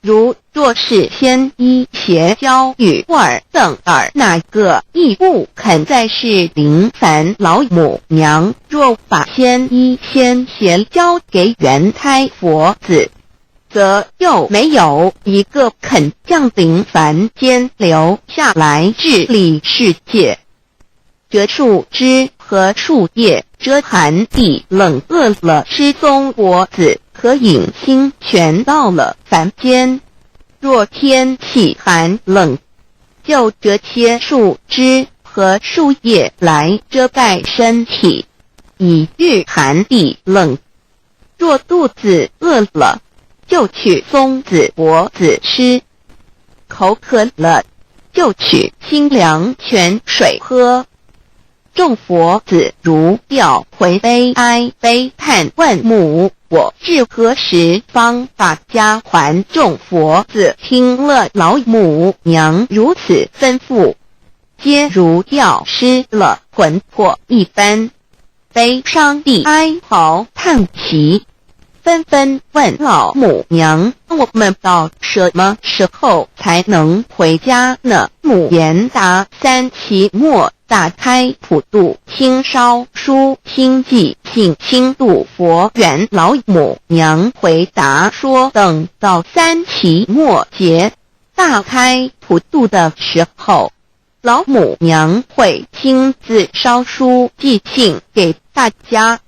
[SPEAKER 1] 如若是仙衣鞋交與爾等爾那個亦不肯再是臨凡老母娘，若把仙衣仙鞋交給元胎佛子，則又沒有一個肯降臨凡間留下來治理世界。折樹枝和樹葉遮寒地冷，餓了吃松果子可飲清泉。到了凡間，若天氣寒冷，就折些樹枝和樹葉來遮蓋身體，以御寒地冷。若肚子餓了，就取松子柏子吃；口渴了，就取清凉泉水喝。众佛子如掉回悲哀悲叹问母：“我至何时方把家还？”众佛子听了老母娘如此吩咐，皆如掉失了魂魄一般，悲伤地哀嚎叹息，纷纷问老母娘：“我们到什么时候才能回家呢？”母言答：“三期末大开普度，亲烧书亲寄信亲度佛缘。”老母娘回答说：“等到三期末节大开普度的时候，老母娘会亲自烧书寄信给大家，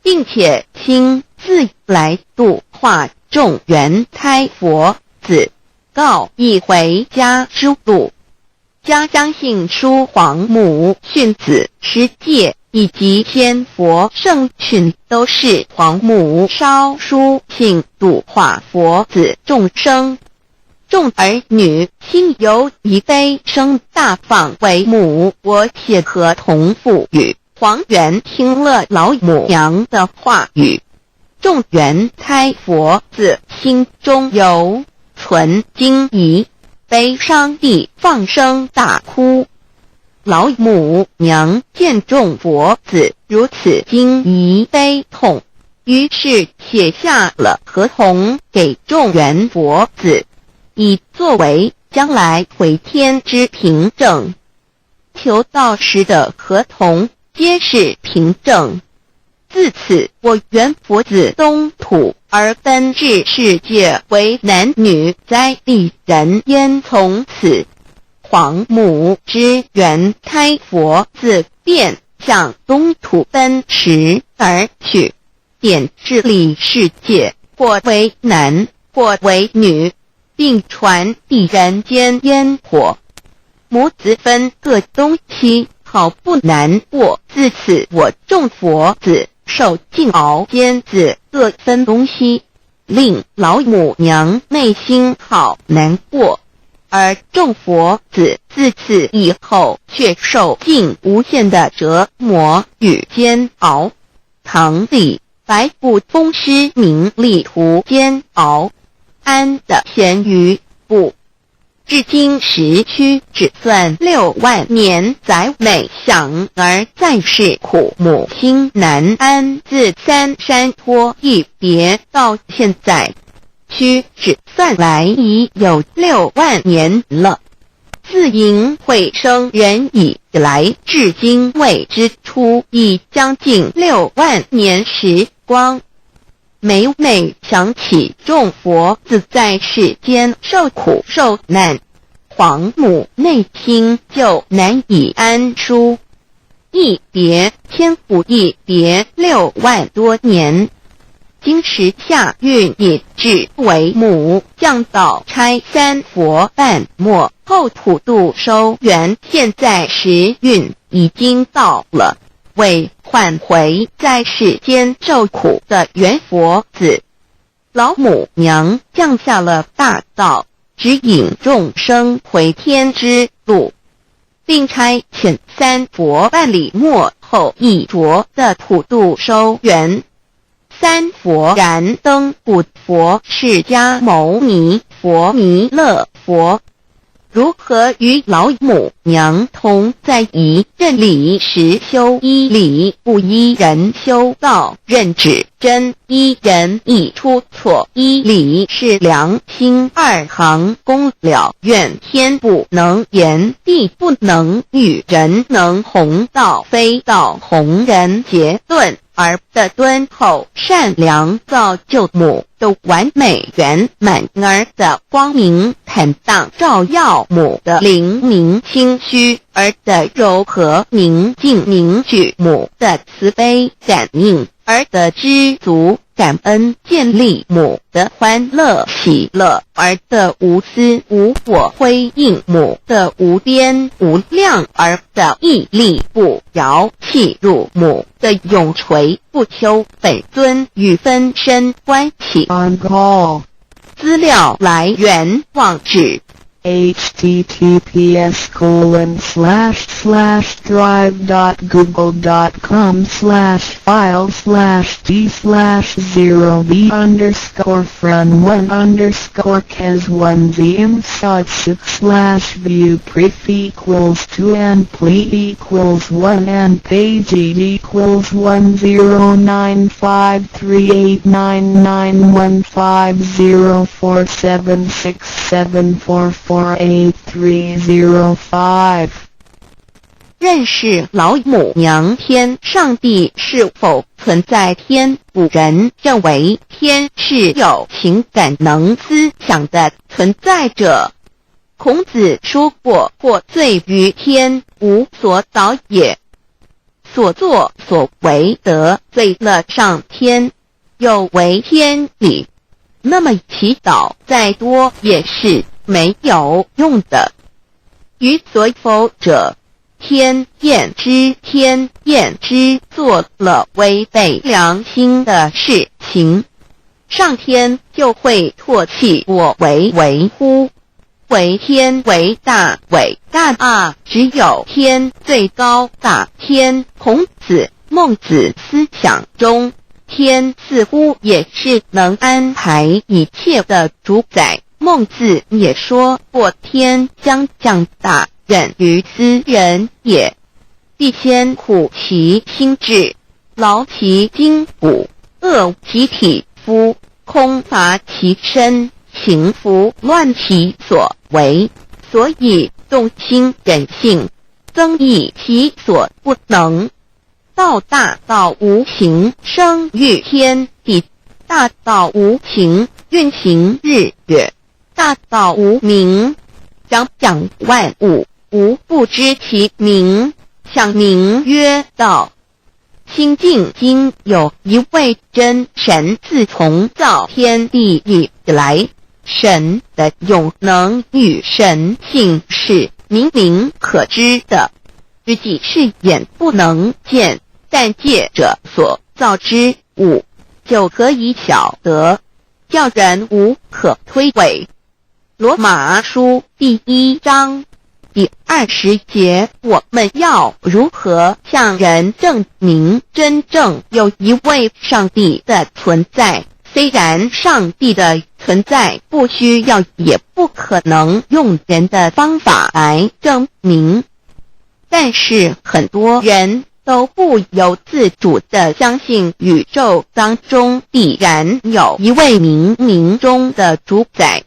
[SPEAKER 1] 并且亲自来度化众缘胎佛子，告以回家之路。”家相信书皇母训子十戒以及仙佛圣训，都是皇母烧书信度化佛子众生。众儿女心有一悲声大放为母，我写合同父语。黄元听了老母娘的话语，众缘胎佛子心中犹存惊疑，悲伤地放声大哭。老母娘见众佛子如此惊疑悲痛，于是写下了合同给众缘佛子，以作为将来回天之凭证。求道时的合同皆是凭证。自此，我缘佛子东土而奔至世界为男女灾地人烟。从此，皇母之缘胎佛子便向东土奔驰而去，点治理世界，或为男，或为女，并传递人间烟火。母子分各东西，好不难过。自此，我众佛子受尽熬煎子各分东西，令老母娘内心好难过。而众佛子自此以后，却受尽无限的折磨与煎熬。唐李白不风师名利途煎熬，安得闲于不？至今时屈指算6万年，载每想而在世苦母心难安。自三山坡一别到现在，屈指算来已有六万年了。自迎会生人以来，至今未知出，已将近六万年时光。每每想起众佛子在世间受苦受难，皇母内心就难以安舒。一别千古，一别6万多年。今时下运已至，为母降道差三佛半末后普度收缘。现在时运已经到了，为唤回在世间受苦的缘佛子，老母娘降下了大道，指引众生回天之路，并差遣三佛办理末后一着的普度收缘。三佛燃灯不佛释迦牟尼佛弥勒佛，如何与老母娘同在一任理实修一理不依人修道认指真一人一出错一理是良心二行功了愿天不能言地不能语人能弘道非道弘人结顿而的敦厚善良造就母的完美圆满儿的光明坦荡照耀母的灵明清虚儿的柔和宁静凝聚母的慈悲感应儿的知足感恩建立母的欢乐喜乐儿的无私无我辉映母的无边无量儿的毅力不摇契入母的永垂不朽本尊与分身关系。
[SPEAKER 2] On call.
[SPEAKER 1] 资料来源网址
[SPEAKER 2] https://drive.google.com/file/d/0b_frun1_kes1zm6/view pref equals 2 and ple equals 1 and page equals 109538991504767448305。
[SPEAKER 1] 认识老母娘天上帝是否存在天？古人认为天是有情感能思想的存在者。孔子说过：“获罪于天，无所导也。”所作所为得罪了上天，有违天理，那么祈祷再多也是没有用的。于所否者，天厌之，天厌之，做了违背良心的事情，上天就会唾弃我为为乎？惟天为大，伟大啊！只有天最高大。天，孔子、孟子思想中，天似乎也是能安排一切的主宰。孟子也说过：“天将降大任于斯人也，必先苦其心志，劳其筋骨，饿其体肤，空乏其身，行拂乱其所为。所以动心忍性，增益其所不能。道大道无形，生于天地；大道无情，运行日月；大道无名，长养万物。吾不知其名，想名曰道。”清净经有一位真神，自从造天地以来，神的永能与神性是明明可知的，实际是眼不能见，但借着所造之物，就可以晓得，叫人无可推诿。罗马书第一章第20节，我们要如何向人证明真正有一位上帝的存在？虽然上帝的存在不需要，也不可能用人的方法来证明，但是很多人都不由自主地相信宇宙当中必然有一位冥冥中的主宰。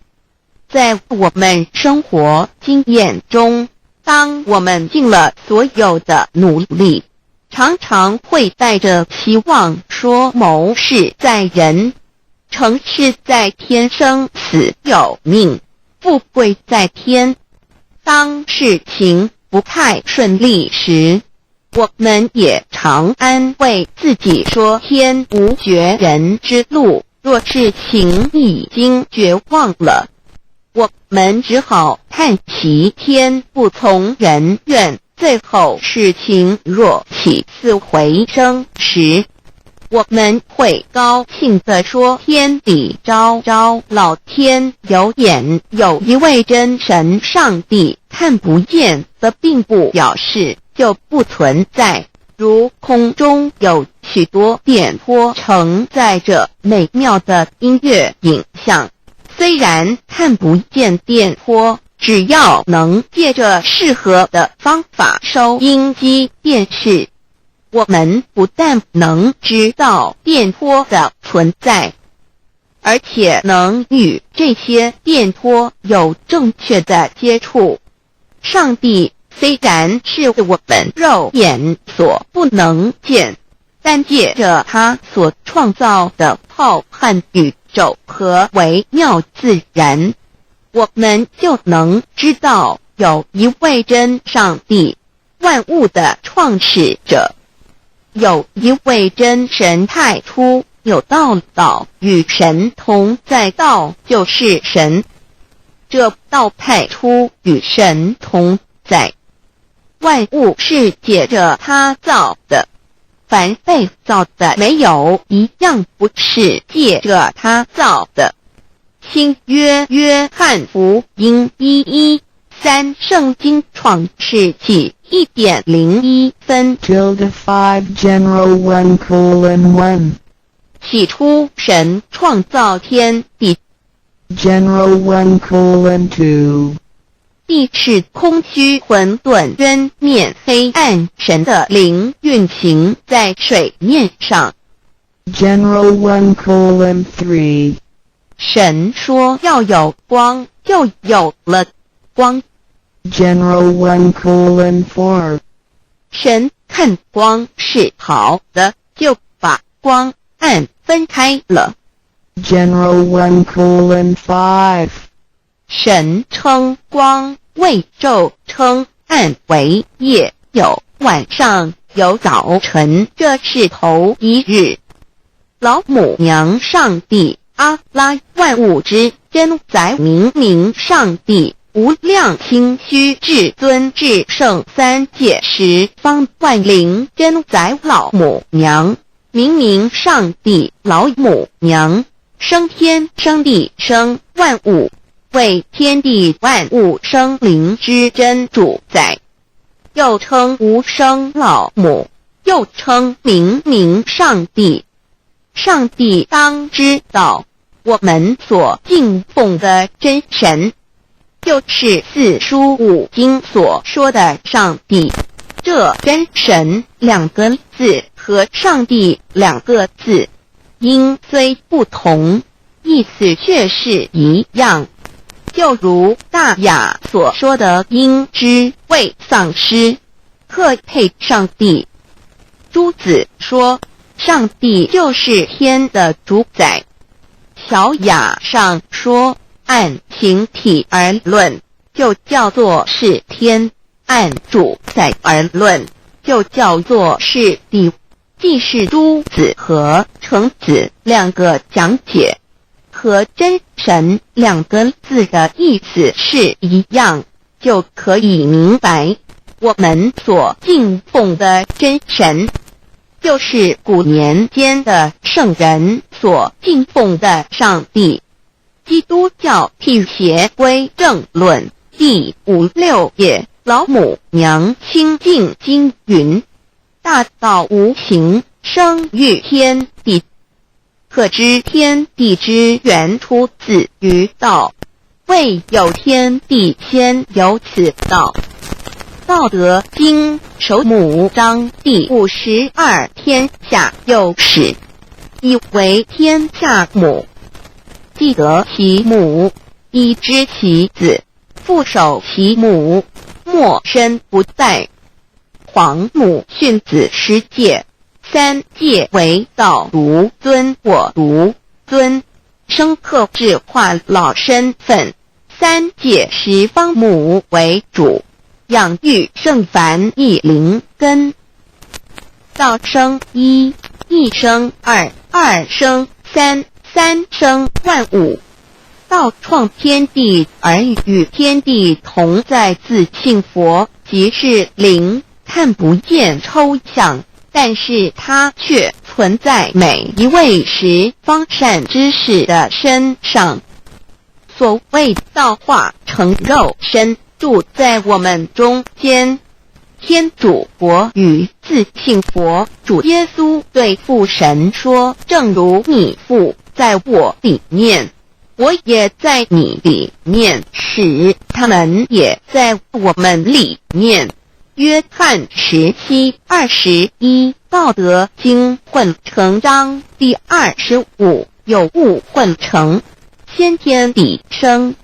[SPEAKER 1] 在我们生活经验中，当我们尽了所有的努力，常常会带着希望说谋事在人，成事在天，生死有命，富贵在天。当事情不太顺利时，我们也常安慰自己说天无绝人之路。若事情已经绝望了，我们只好叹息天不从人愿。最后事情若起死回生时，我们会高兴地说：“天地昭昭，老天有眼，有一位真神上帝，看不见的并不表示就不存在。如空中有许多电波承载着美妙的音乐影像，虽然看不见电波，只要能借着适合的方法收音机、电视，我们不但能知道电波的存在，而且能与这些电波有正确的接触。上帝虽然是我们肉眼所不能见，但借着他所创造的浩瀚宇宙和微妙自然，我们就能知道有一位真上帝，万物的创始者，有一位真神。太初有道，道与神同在，道就是神。这道太初与神同在，万物是借着他造的，凡被造的，没有一样不是借着他造的。新約約翰福音1:13聖經創世記1點01分。
[SPEAKER 2] Tilde 5 General 1:1.
[SPEAKER 1] 起初神創造天地，
[SPEAKER 2] General 1:2.
[SPEAKER 1] 地是空虛混沌淵面黑暗，神的靈運行在水面上。
[SPEAKER 2] General 1:3.
[SPEAKER 1] 神說要有光，就有了光。
[SPEAKER 2] General 1:4.
[SPEAKER 1] 神看光是好的，就把光暗分開了。
[SPEAKER 2] General 1:5.
[SPEAKER 1] 神稱光為晝，稱暗為夜，有晚上，有早晨，這是頭一日。老母娘上帝阿拉萬物之真宰明明上帝無量清虛至尊至聖三界十方萬靈真宰老母娘明明上帝老母娘生天生地生萬物，為天地萬物生靈之真主宰，又稱無生老母，又稱明明上帝。上帝當知道，我們所敬奉的真神，就是四書五經所說的上帝。這真神兩個字和上帝兩個字，音雖不同，意思卻是一樣。就如大雅所說的，應知未喪失，克配上帝。朱子說，上帝就是天的主宰。小雅上說，按形體而論，就叫做是天；按主宰而論，就叫做是地。既是朱子和程子兩個講解，和真神兩個字的意思是一樣，就可以明白，我們所敬奉的真神，就是古年間的聖人所敬奉的上帝。基督教辟邪歸正論第五六頁，老母娘清淨經云：大道無形，生於天地。可知天地之源出自於道，未有天地先有此道。道德經首母章第52，天下有始，以為天下母。既得其母，以知其子，復守其母，莫身不殆。皇母訓子十誡，三誡為道獨尊我獨尊，生克制化老身份。三誡十方母為主，養育聖凡一靈根。道生一，一生二，二生三，三生萬物。道創天地而與天地同在，自性佛即是靈，看不見抽象，但是它卻存在每一位十方善知識的身上。所謂道化成肉身，住在我們中間。天主國與自性佛主耶穌對父神說：“正如你父在我裡面，我也在你裡面，使他們也在我們裡面。”約翰17:21，《道德經》混成章第25，有誤混成。先天地生，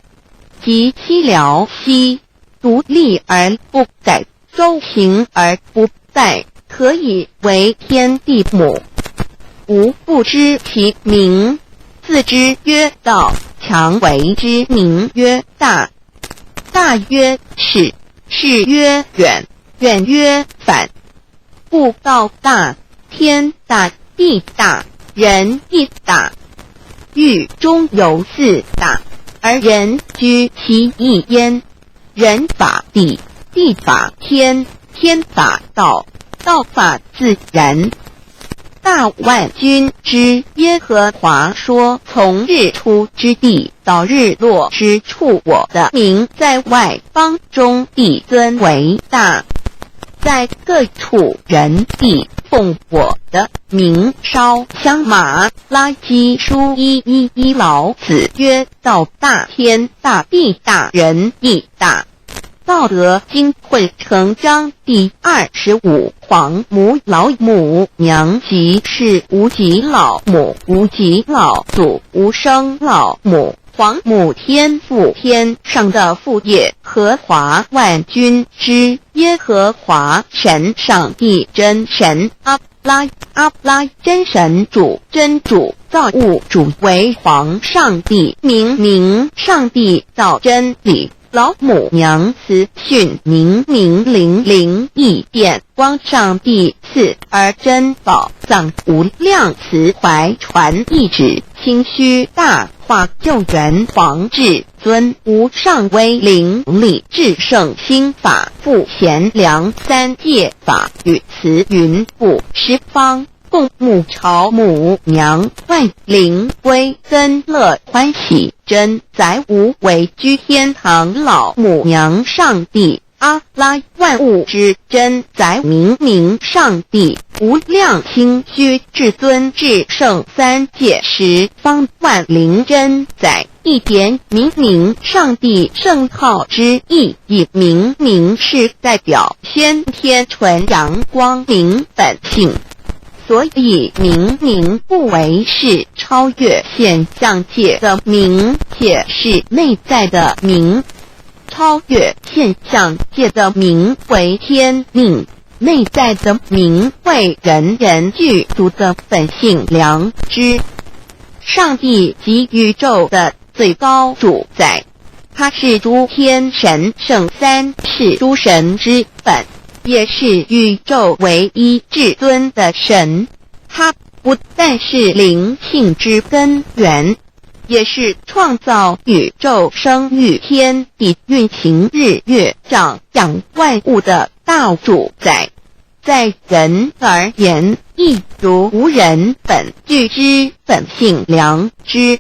[SPEAKER 1] 即西遼兮，獨立而不改，周行而不殆，可以為天地母。吾不知其名，自知曰道，強為之名曰大。大曰始，始曰遠，遠曰反。故道大，天大，地大，人亦大。域中有四大，而人居其一焉。人法地，地法天，天法道，道法自然。大萬軍之耶和華說：從日出之地到到日落之處，我的名在外邦中必尊為大，在各處人必奉我的名燒香。瑪拉基書1:1:1老子曰：道大天大地大人亦大。道德經匯成章第25皇母老母娘即是無極老母，無極老祖，無生老母。皇母天父天上的父耶和華萬軍之耶和華神上帝真神阿拉阿拉真神主真主造物主為皇上帝明明上帝道真理。老母娘慈訓明明靈靈異變光上帝賜而珍寶藏無量慈懷傳懿旨清虛大化救援皇至尊無上威靈力至聖心法父賢良三界法與慈雲布十方共沐朝母娘萬靈歸根樂歡喜真宰無為居天堂老母娘上帝阿拉萬物之真宰明明上帝無量清虛至尊至聖三界十方萬靈真宰一點明明上帝聖號之意義，明明是代表先天純陽光明本性。所以明明不為是超越現象界的明，且是內在的明。超越現象界的明為天命，內在的明為人人具足的本性良知。上帝即宇宙的最高主宰，他是諸天神聖三世諸神之本，也是宇宙唯一至尊的神。他不但是靈性之根源，也是創造宇宙、生育天地、運行日月、長養萬物的大主宰。在人而言，亦如吾人本具之本性良知，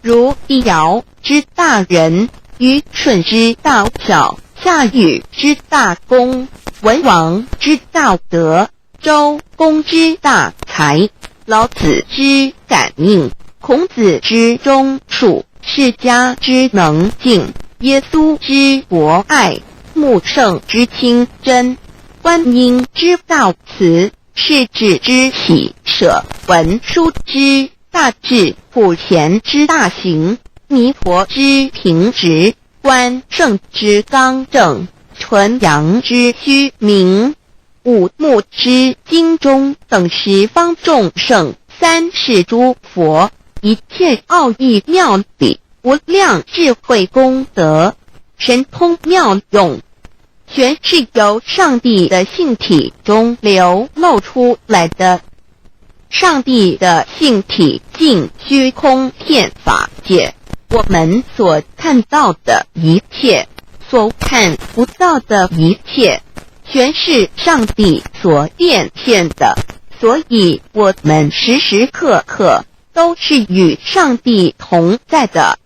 [SPEAKER 1] 如帝堯之大仁，虞舜之大孝，夏禹之大功，文王之大德，周公之大才，老子之感應，孔子之忠恕，釋迦之能靜，耶穌之博愛，穆聖之清真，觀音之大慈，釋智之喜捨，文殊之大智，普賢之大行，彌陀之平直，關聖之剛正，純陽之虛明，五目之精中等十方眾聖，三世諸佛，一切奧義妙理，無量智慧功德，神通妙用，全是由上帝的性體中流露出來的。上帝的性體盡虛空遍法界，我們所看到的一切，所看不到的一切，全是上帝所變現的。所以，我們時時刻刻都是與上帝同在的。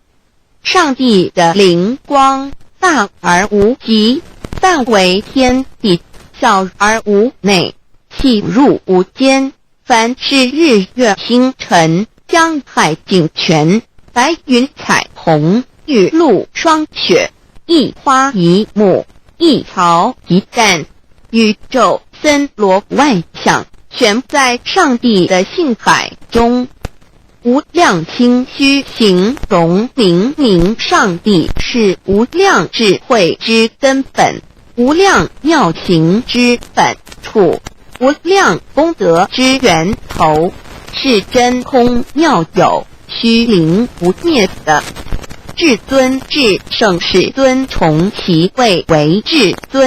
[SPEAKER 1] 上帝的靈光大而無極，範圍天地，小而無內，細入無間。凡是日月星辰、江海井泉、白雲彩虹、雨露霜雪，一花一木，一草一蛋，宇宙森羅萬象，全在上帝的性海中。無量清虛形容明明上帝是無量智慧之根本，無量妙行之本處，無量功德之源頭，是真空妙有、虛靈不滅的。至尊至聖世尊崇其位為至尊。